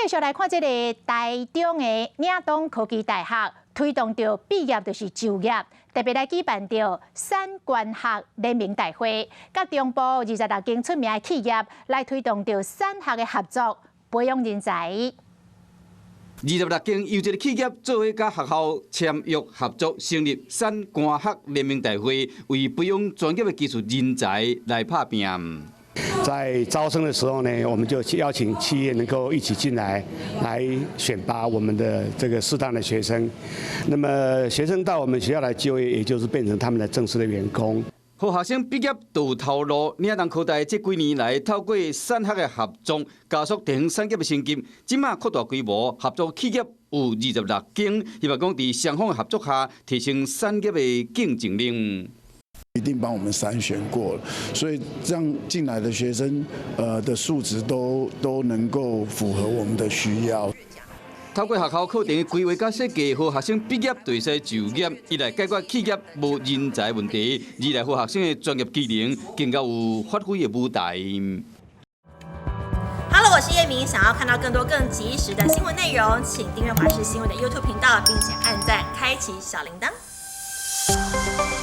續來看這个台中的嶺東科技大學推動著畢業就是就業，特別來舉辦著產官學聯名大會，佮中部26間出名的企業來推動著產學的合作，培養人才。26間優質的企業做伙佮學校簽約合作，成立產官學聯名大會，為培養專業的技術人才來拍拚。在招生的時候呢，我們就邀請企業能夠一起進來，來選拔我們的這個適當的學生。那麼學生到我們學校來就業，也就是變成他們的正式的員工。予學生畢業就有頭路，嶺東科大這幾年來透過產學的合作，加速地方產業的升級。這馬擴大規模，合作企業有26間，希望講佇雙方的合作下，提升產業的競爭力。一定幫我們篩選過了，所以這樣進來的學生，的素質都能夠符合我們的需要。透過學校課程的規劃佮設計，予學生畢業就會使就業，一來解決企業無人才問題，二來予學生的專業技能更加有發揮的舞台。 Hello，我是葉明，想要看到更多更及時的新聞內容，請訂閱華視新聞的 YouTube 頻道，並且按讚，開啟小鈴鐺。